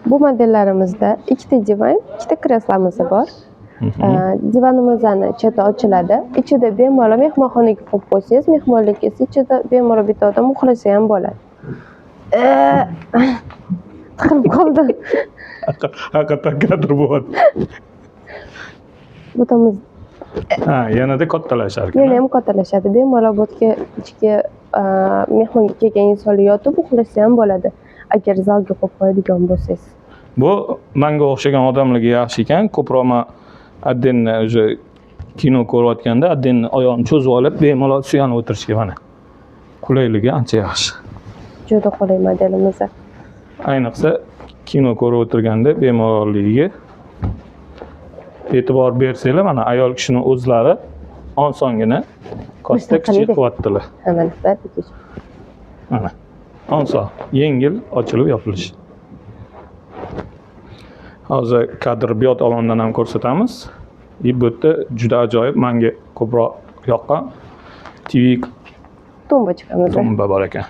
Bu modellarimizda ikkita divan, ikkita kreslomiz bor. Divanimizni cheti ochiladi. Ichida bemalol mehmonxonaga qo'yib qo'ysangiz, mehmonlar kelsa, ichida bemalol bitta odam uxlasa ham bo'ladi. Tiqilib qoldi. Haqiqatdan kadr bo'lyapti. Bu tomiz Ha, yanada kattalashar ekan. Yana ham kattalashadi. Bemalol bu yerga ichki mehmonga kelgan insonlar yotib uxlasa ham bo'ladi. Agar zalga qo'yib qo'yadigan bo'lsangiz. Bu manga o'xshagan odamlarga yaxshi ekan. Ko'proq man отдельно уже kino ko'rayotganda отдельно oyog'ini cho'zib olib, bemalol suyanib o'tirishga mana. Qulayligi ancha yaxshi. Juda qulay modelimiz. Ayniqsa kino ko'rib o'tirganda bemalolligiga e'tibor bersanglar, mana ayol kishini o'zlari osongina katta Mustaqil kichik edi. qilyaptilar. Ha, mana bir. Mana oson, yengil ochilib yopilishi. Hozir kadr bu yoq tomondan ham ko'rsatamiz. И bu yerda juda ajoyib, menga ko'proq yoqqan TV Тумбочка miz. Tumba bor ekan.